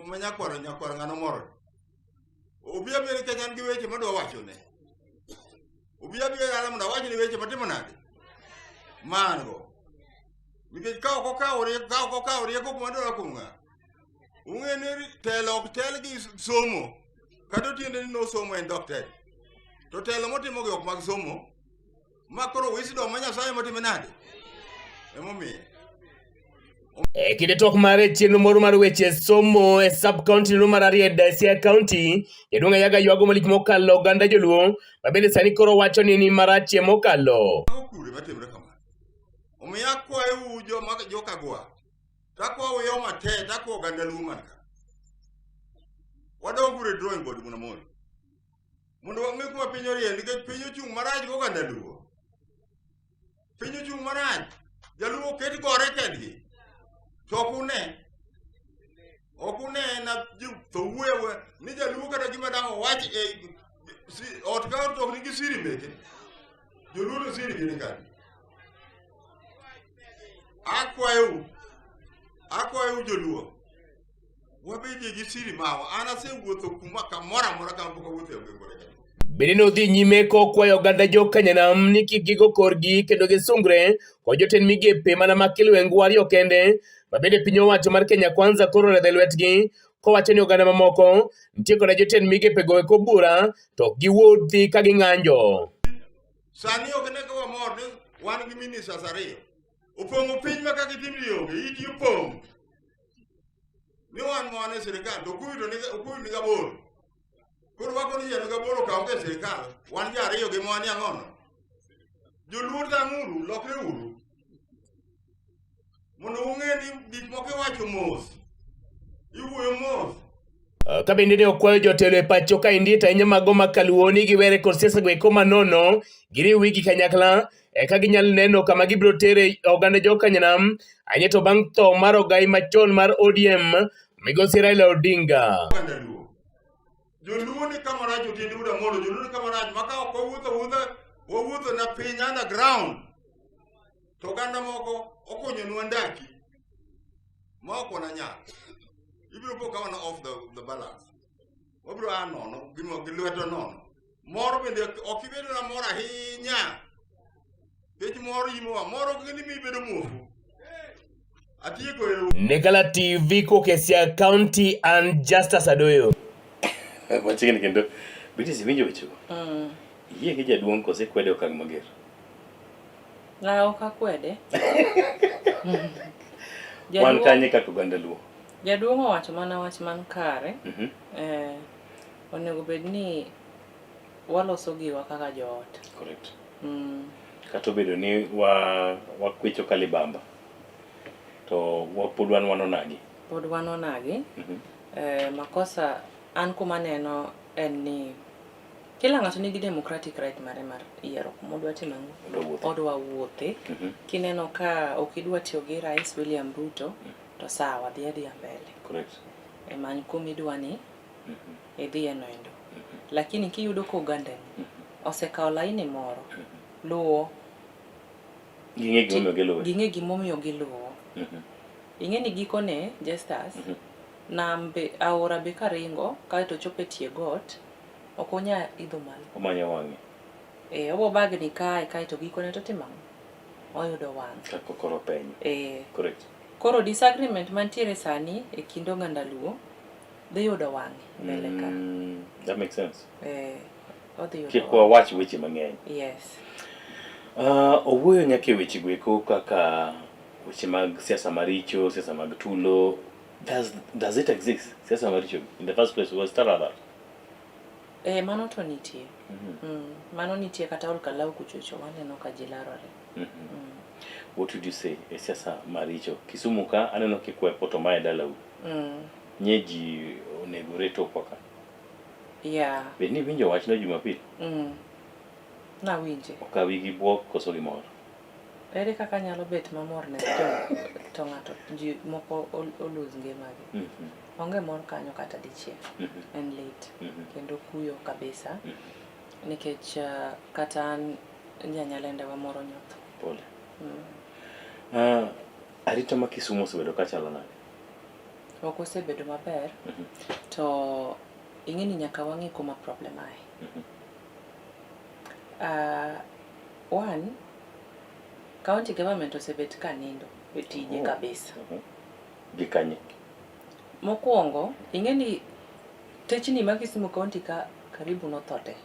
ma nyakwaro nyakwaro ng'ano moro. Obi abiya nikech an gi weche madwa wachone. Obi abiya dala mondo awach ni weche matimo nade? Ma an go. Nikech ka ok okawo rieko, ka ok okawo rieko kuma dwaro kuom ng'a? Ung'e ni telo ok tel gi somo. Kata otiende ni nosomo en doctor. To telo motimo gi ok mag somo. Ma koro wisdom ma Nyasaye motime nade? Emomiyo. E kinde twak mare chenro moro mar weche somo e sub county no mar Rarieda e Siaya County, jaduong' Ayaga ywago malich mokalo oganda joluo ma bende sani koro wacho ni ni marachie mokalo. Mago kure matimre kama. Omiyo akwayou joma jokagwa, to akwayou joma te, to akwayo oganda Luo man ka. Wadog uru e drawing board mondo mondo. Mondo wang'e kuma piny orie nikech piny ochung' marach gi oganda Luo. Piny ochung' marach. Jaluo oket gore kendgi. To ok une. Ok une na ji to wuoyo awuoya ni jaluo kata gima dang' owach e si, ot ka ot to ok nigi siri meke. Joluo to siri gini kanye? Akwayou, akwayou joluo, wabedie gi siri mawa. An asewuotho kuma kamoro amora kama pok awuotho e gweng' kode ka. Bende nodhi nyime kokwayo oganda jokanyanam ni kik gigo korgi kendo gisungre kod jotend migepe mana ma Kilwengu ariyo kende ma bende piny owacho mar Kenya Kwanza koro oredho e lwetgi kowacho ni oganda mamoko nitie koda jotend migepego eko bura to ok giwuothi ka ging'anjo. Sani ok ne ka wamor ni wan gi ministers ariyo. Opong'o piny ma kaka itim ni onge, iti opong'. Ni wan ma wan e sirikal, to Okuyu to niga, Okuyu niga bor. Koro wako ni jeno gaboro kaw e sirikal, wan ji ariyo gi mwa ni ang'ono. Joluo tang'uru, lokre uru. Mondo ung'e ni gik moko iwacho mos. Iwuoyo mos. Ka bende ne okwayo jotelo e pacho kaendi to ahinya mago ma kaluo ni giwere kod siasa go eko manono, giriw wigi kanyakla eka ginyal neno kama gibiro tere oganda jokanyanam ahinya to bang' tho mar ogai machon mar ODM migosi Raila Odinga. Oganda Luo. Joluo ni kama rach otiende Buda Molo, joluo ni kama rach ma ka ok wawuotho awuotha, wawuotho na piny underground. To oganda moko okonyonwa ndaki ma ok wananyal. Ibiro po ka wan off the balance. Wabiro a nono gi lwedo nono. Mor bende ok ibedo na mor ahinya. Nikech mor imowa, mor ok ni mi ibedo muofu. Atieko ero. Nekala TV Kokesia County and Justus Adoyo. Machiegni kendo Beatrice iwinjo wechego? Iyie gi jaduong' kose ikwede okang' mager? La ok akwede. Wan kanye kaka oganda Luo? Jaduong' owacho mana wach man kare. Eh, onego bed ni waloso giwa kaka joot. Correct. Kata obedo ni wa wakwecho ka libamba to pod wan wanonagi. Pod wanonagi. Eh, makosa an kuma neno en ni kila ng'ato nigi democratic right mare mar yiero kuma odwa timo ang'o? Odwa wuothe. Kineno ka ok idwa tiyo gi Rais William Ruto to sawa dhi adhiya mbele. Correct. E many kuma idwa ni idhiye no endo. Lakini kiyudo ka ogandani osekawo laini moro, luwo. Ging'e gimomiyo giluwe. Ging'e gimomiyo giluwo. Ing'e ni gikone, Justus, nam be, aora be karingo kaeto chopo e tie got, ok onya idho malo. Omanyo wang'e. Eh, obo bagni kae kaeto gikone to timo ang'o? Oyudo wang'e. Kaka koro penyo. Eh. Correct. Koro disagreement mantiere sani e kind oganda Luo dhi yudo wang'e mbele ka. That makes sense. Eh, odhi yudo Kik wawach weche mang'eny. Yes. Owuoyo nyaka e weche goeko kaka weche mag siasa maricho, siasa mag tulo. Does it exist? Siasa maricho in the first place, we'll start at that. Eh, mano to nitie. Mano nitie kata ol kalau kuchocho waneno ka ji larore. What would you say e siasa maricho? Kisumu ka aneno kikwepo to mae dalau. Nye ji onegore tokwa ka. Yeah. Bed ni iwinjo wachno Jumapil? Nawinje. Okawi gi bwok koso gi mor? Ere kaka nyalo bet mamor ne to ng'ato ji moko olose ngimagi. Onge mor kanyo kata dichiel. En lit. Kendo kuyo kabisa. Nikech kata an janyalendawa moro nyotho. Pole. Arita ma Kisumu osebedo kachalo nade? Ok osebedo maber. To ing'e ni nyaka wang'i kuma problem ae. One, county government osebet ka nindo e tije kabisa. Gi kanye? Mokwongo, ing'e ni techni ma Kisumu County ka karibu notho te.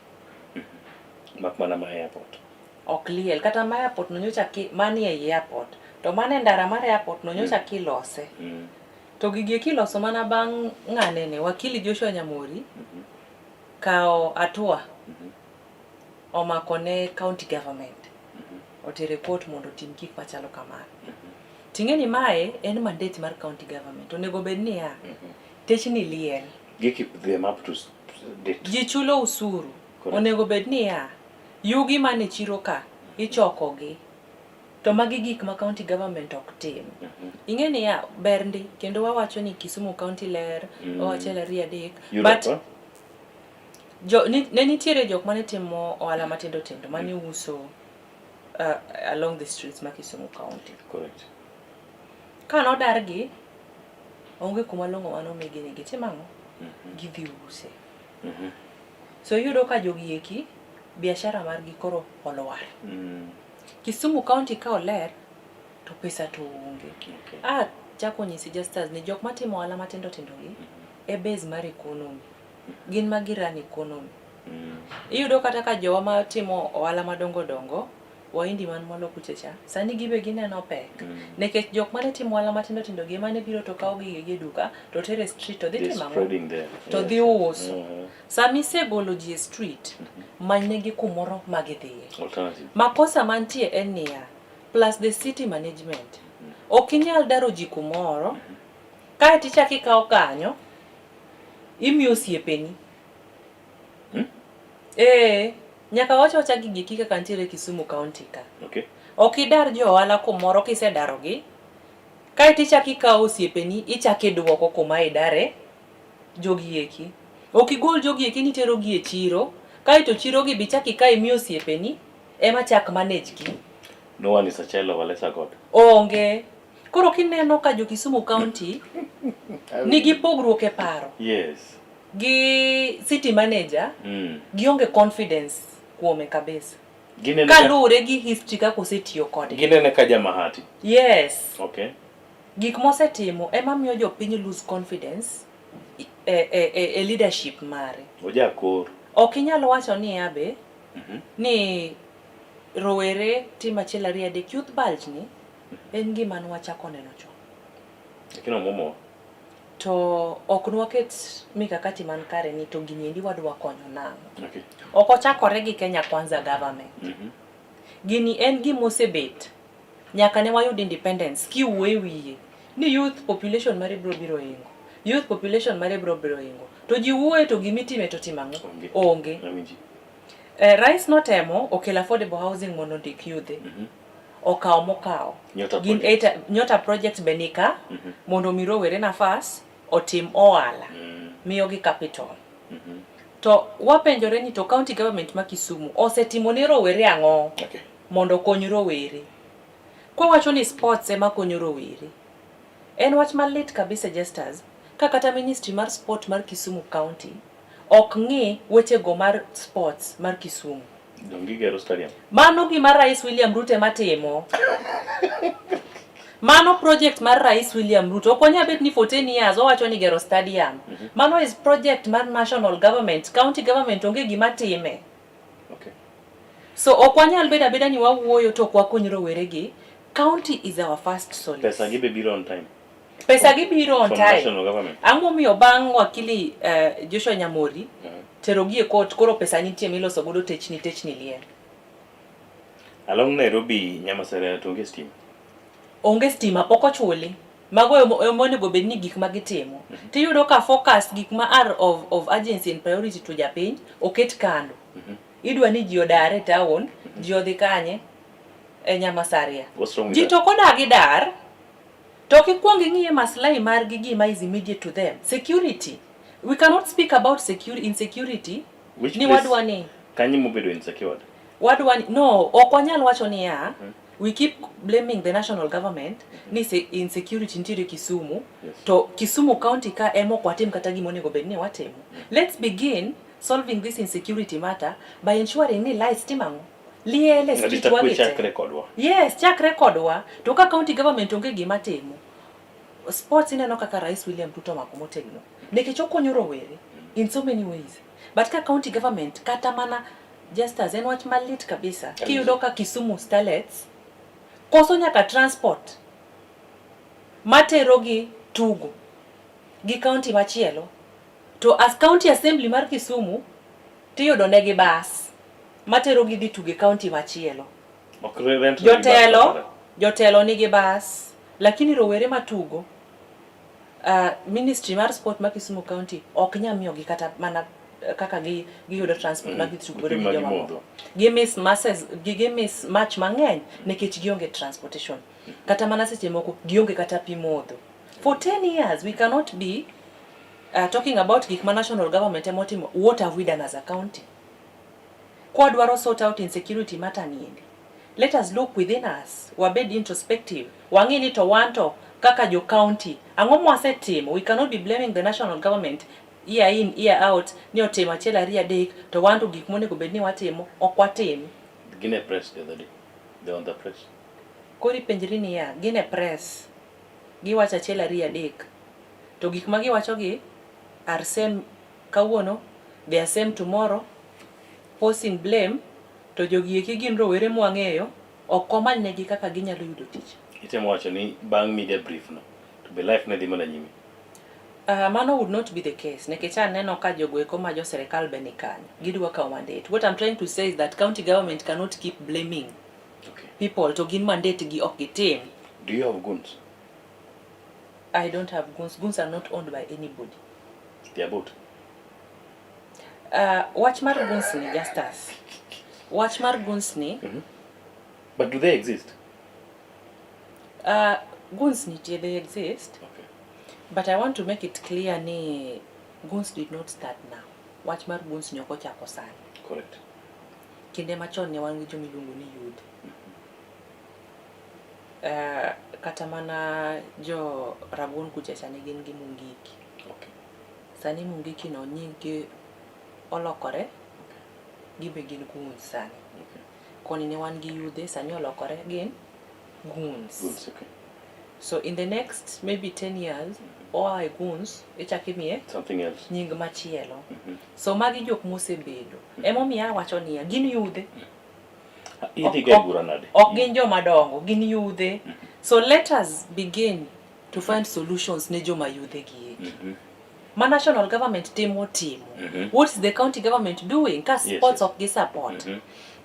Mak mana ma airport. Ok liel, kata ma airport no nyocha ki, manie ei airport. To mane e ndara mar airport no nyocha kilose. To gigi eki iloso mana bang' ng'anene, wakili Joshua Nyamori kawo hatua omako ne county government. Otere court mondo otim gik machalo kamano. Ting'e ni mae en mandate mar county government. Onego bed niya, techni liel. Gi keep them up to date. Ji chulo usuru. Correct. Onego bed niya, yugi man e chiro ka, ichokogi. To magi gik ma county government ok tim. Ing'e niya, ber ndi, kendo wawacho ni Kisumu county ler, wawacho ler adek. Europe, But eh? ne nitiere jok mane timo ohala matindo tindo, mane uso along the streets ma Kisumu county. Correct. Ka nodargi, onge kuma long'o mane omigi ni gitim ang'o? Gidhi use. So iyudo ka jogi eki, biashara margi koro olwar. Kisumu county ka oler, to pesa to onge. Okay. Chako nyisi Justus ni jok matimo ohala matindo tindo gi, e base mar economy. Gin ma gi run economy. Iyudo kata ka jowa matimo ohala madongo dongo, Wahindi man mwalo kucha cha, sani gibe gineno pek. Nikech jok mane timo ohala matindo tindo gi mane biro to kawo gige gi e duka, to tere street to dhi They're timo ang'o? spreading there. To Yes. dhi uso. Sama isegolo ji e street, manynegi kumoro ma gidhiye. Alternative. Makosa mantie en niya, plus the city management. Ok inyal daro ji kumoro, kae tichak ikawo kanyo, imiyo osiepeni. Nyaka wach wacha gigi eki kaka nitiere Kisumu County ka. Okay. Ok idar jo ohala kumoro kisedarogi, kae tichak ikawo osiepeni, ichak iduoko kuma idare jogi eki. Ok igol jogi eki ni iterogi e chiro, kae to chiro gi be ichak ikaw imiyo osiepeni, ema chak manage gi. No one is a child of a lesser God. Onge. Koro kineno ka jo Kisumu County nigi pogruok e paro. Yes. Gi city manager, gionge confidence kuome kabisa. Ginene ka Kaluwore gi history kaka osetiyo kodgi. Ginene ka jamahati. Yes. Okay. Gik mosetimo ema miyo jopiny lose confidence e leadership mare. Ojakor. Ok inyal wacho niya be, ni rowere timo achiel ariyo adek, youth bulge ni en gima nwachako neno chon. Lakini omuomo. To ok nwaket mikakati man kare ni to gini endi wadwa konyo nang'o. Okay. Ok ochakore gi Kenya Kwanza government. Gini en gima osebet nyaka ne wayud independence kiwuoyo e wiye ni youth population mare biro biro ingo. Youth population mare biro biro ingo. To ji wuoye to gimitime to timo ang'o? Onge. Onge. Awinji. Rais notemo okelo affordable housing mondo ondik yudhe. Okawo mokawo. Nyota Gin project. eight, Nyota project be nika mondo mi rowere nafas otim ohala. Miyogi capital. To wapenjore ni to county government ma Kisumu osetimo ne rowere ang'o? Okay. Mondo okony rowere. Kwawacho ni sports ema konyo rowere. En wach malit kabisa Justus, ka kata ministry mar sport mar Kisumu County ok ng'i wechego mar sports mar Kisumu. Dong gigero stadium. Mano gima Rais William Ruto ema timo. Mano project mar Rais William Ruto. Ok wanyal bet ni for 10 years owacho ni gero stadium. Mano is project mar national government. County government onge gima time. Okay. So ok wanyal bedo abeda ni wawuoyo to ok wakony rowere gi. County is our first solace. Pesa gi be biro on time. Pesa gi biro on From time. national government. Ang'o momiyo bang' wakili Joshua Nyamori tero gi e court koro pesa nitie miloso godo techni techni liel. Along Nairobi Nyamasaria to onge stima. Onge stima pok ochuli. Mago emo onego bed ni gik ma gitimo. Tiyudo ka focus gik ma are of urgency and priority to japiny oket kando. Idwa ni ji odar e town, ji odhi kanye? E Nyamasaria. What's wrong with Ji that? to kodagi dar, to ok ikuong ing'iye maslahi margi gima is immediate to them. Security. We cannot speak about insecurity. Which ni place? wadwa ni Kanye mobedo insecure? Wadwa ni, no, ok wanyal wacho niya, we keep blaming the national government ni insecurity nitiere Kisumu. Yes. To Kisumu County ka ema ok watim kata gima onego bed ni watimo. Let's begin solving this insecurity matter by ensuring ni lights timo ang'o? Liel e street Arita kwe wagi te. chakre kodwa. Yes, chakre kodwa. To ka county government onge gima timo, sports ineno kaka Rais William Ruto omako motegno. Nikech okonyo rowere in so many ways. But ka county government kata mana just as en wach malit kabisa. Kiyudo ka Kisumu Starlets koso nyaka transport materogi tugo gi county machielo. To as county assembly mar Kisumu tiyudo negi bas materogi dhi tugo e county machielo. Ok rent Jotelo, jotelo nigi bas, lakini rowere matugo ministry mar sport ma Kisumu County ok nyal miyogi kata mana kaka gi giyudo transport ma gitugo godo pi gi ma joma gimodho. moko. Gi miss masses, gi miss match mang'eny nikech gionge transportation. Kata mana seche moko gionge kata pi modho. For 10 years we cannot be talking about gik ma national government ema otimo. What have we done as a county? Kwadwaro sort out insecurity matter niendi. Let us look within us, wabed introspective, wang'i ni to wan to kaka jo county, ang'o mwasetimo? We cannot be blaming the national government year in, year out, ni otimo achiel ariyo adek, to wan to gik monego bed ni watimo, ok watim. Gin e press the other day. They're on the press. Koro ipenjri niya, gin e press, giwacho achiel ariyo adek, to gik ma giwacho gi are same kawuono, they are same tomorrow, posing blame, to jogi eki gin rowere mwang'eyo, ok wamany negi kaka ginyalo yudo tich. Itemo wacho ni bang' media brief no, to be life ne dhi mana nyime. Mano would not be the case, nikech aneno ka jogo eko ma jo serikal be ni kanyo, gidwa kawo mandate. What I'm trying to say is that county government cannot keep blaming people to gin mandate gi ok gitim. Do you have goons? I don't have goons. Goons are not owned by anybody. They are bought. Wach mar goons ni, Justus. Wach mar goons ni. But do they exist? Goons nitie, they exist. But I want to make it clear ni goons did not start now. Wach mar goons ni ok ochako sani. Kinde machon ne wan gi joma iluongo ni youth. Kata mana jo Rabuon kucha cha ne gin gi Mungiki. Sani Mungiki no nying gi olokore, gibe gin goons sani. Koni ne wan gi yudhe, sani olokore gin goons. Goons, okay. So in the next maybe 10 years, oa e goons, ichako imiye something else. Nying machielo. So magi jok mosebedo. Emomiyo awacho niya, gin yudhe. Idhi ga e bura nade? Ok gin joma dongo, gin yudhe. So let us begin to find solutions ne joma yudhe gi eki. Ma national government timo timo. What is the county government doing? Ka sports ok gi support.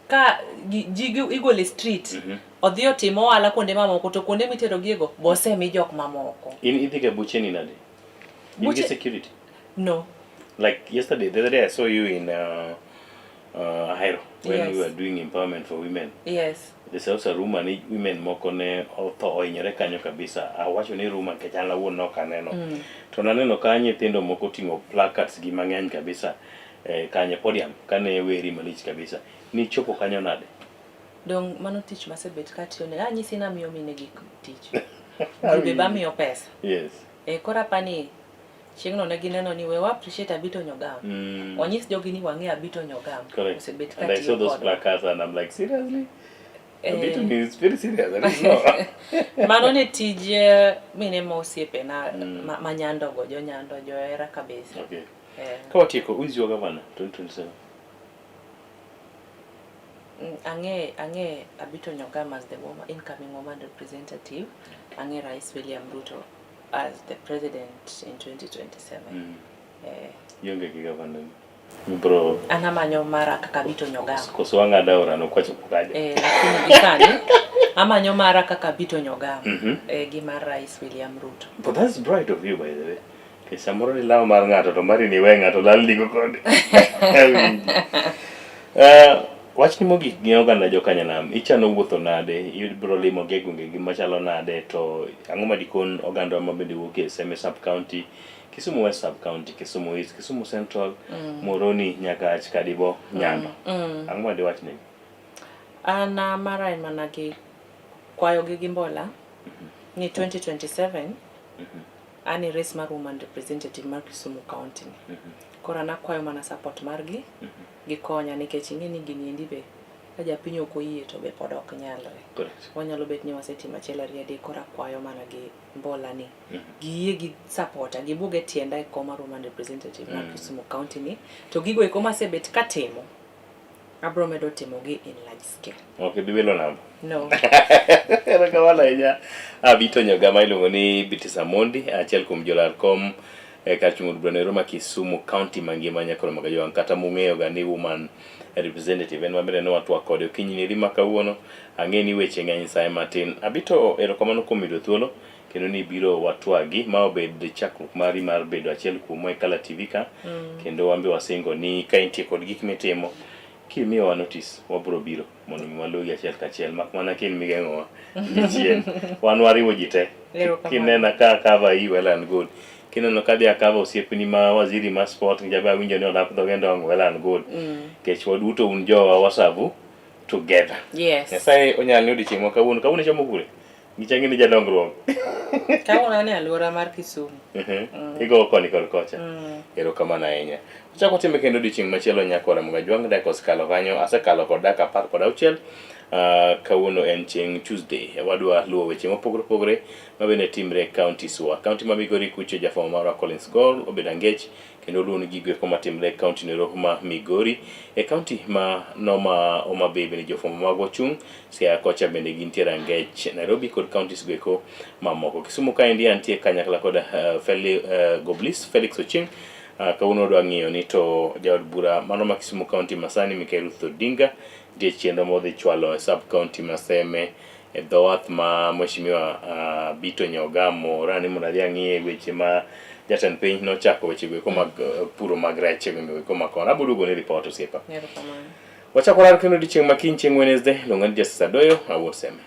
Ka ji igolo e street, odhi otimo ohala kuonde mamoko, to kuonde mitero giego bo osemi jok mamoko. In idhi ga buche ni nade? In gi Buche security? No. Like yesterday, the other day I saw you in Ahero when we were doing empowerment for women. There's also a rumor ni women moko ne otho ohinyore kanyo kabisa. Awacho ni rumor nikech an awuon ne ok aneno. To naneno ka nyithindo moko oting'o placards gi mang'eny kabisa kanyo e podium kane weri malich kabisa. Nichopo kanyo nade? Dong mano tich masebet katiyo ne. Anyisi ni amiyo mine gik tich. Grube be amiyo pesa. Koro apani chieng'no ne gineno ni we wa appreciate Abito Nyogam. Onyis jogi ni wang'e Abito Nyogam. Osebet And I katiyo saw those kodwa. placards and I'm like, seriously? Abito is very serious. I don't know. Mano ne tij mine ma osiepena ma Nyando go, jo Nyando, johera kabisa. Ka watieko, who is your governor 2027? Ang'e Abito Nyogam as the incoming woman representative. Ang'e Rais William Ruto as the president in 2027. Ionge gi governor. Bro. An amanyo mara kaka Abito Nyogam. Koso wang'ado aora no kwachopo kaja. Lakini gi sani amanyo mara kaka Abito Nyogam. Gi mar Rais William Ruto. But that's bright of you, by the way. Ke samoro ni law mar ng'ato to mari ni we ng'ato lal digo kode. Wachni mogik gi oganda jokanyanam, ichano wuotho nade, ibiro limo gi e gwenge gi machalo nade, to ang'o ma dikon oganda ma bende wuok e Seme sub county, Kisumu West sub county, Kisumu East, Kisumu Central, Moroni nyaka Achkadibo, Nyando. Ang'o ma diwach negi? An mara en mana gi kwayo gi gi mbola ni 2027. An e race mar woman representative mar Kisumu County ni. Koro an akwayo mana support margi, gikonya nikech ing'e ni gini endi be ka japiny ok oyie to be pod ok nyalre. Correct. Wanyalo bet ni wasetimo achiel ariyo adek koro akwayo mana gi mbola ni giyie gi supporta gibuog e tienda e kom mar woman representative mar Kisumu County ni to gigo eko masebet katimo abro medo timogi in large scale. Ok ibi wilo namba. No. Erokamano ahinya. Abito Nyoga ma iluongo ni Beatrice Amondi, achiel kuom jolar kom e kar chung' od burano ero ma Kisumu County mangima nyakoro mag Ajwang' kata mung'eyo ga ni woman representative en mabende ne watwak kode okinyi ni ma kawuono. Ang'e ni weche ng'eny saye matin. Abito erokamano kuom yudo thuolo kendo ni biro watwagi ma obed chakruok mari mar bedo achiel kuomwa e Kala TV ka kendo wan be wasingo ni ka intie kod gik mitimo kimiyowa notice wabro biro mondo mi walugi achiel kachiel mak mana ka in migeng'owa dichiel wan wariwo ji te Erokamano. kinena ka cover i well and good kineno ka dhi akava osiepni ma waziri ma sport jabe awinjo ni olap dhoge ndong well and good kech waduto un jowa wasavu together Yes. Nyasaye onyal ni odiochieng' ma kawuono kawuono ichomo kure Gichangi ni jadongruok. Kawuono an e alwora mar Kisumu. Igowo koni kod kocha. Erokamano ahinya. Wachako watime kendo odiochieng' machielo nyakwara Mugajwang' dakika osekalo kanyo. Asekalo kod dakika 16. Kawuono en chieng' Tuesday. Wadwa luwo weche mopogore opogore ma bende timre e counties wa. County ma Migori kucho jafwambo marwa Collins Gol obedo angech kendo oluwo ni gigo eko matimre e county nero ma Migori. E county ma noma Homa Bay bende jofwambo magwa ochung' Siaya kocha bende gintiere angech Nairobi kod counties go eko mamoko. Kisumu kaendi antie kanyakla kod Goblis Felix Ochieng. Kawuono wadwa ng'iyo ni to jaod bura mano ma Kisumu County masani Mikai Ruth Odinga nitie chenro modhi chwalo e sub county ma Seme e dho wath ma Mheshimiwa Bito Nyogamo ora ni mondo adhi ang'iye weche ma jatend piny nochako weche go eko mag puro mag rech e gwenge go eko ma kono. Abiro duogo ni report osiepa. Erokamano. Wachako rar kendo odiochieng' ma kiny chieng' Wednesday, luonga ni Justice Adoyo, awuok Seme.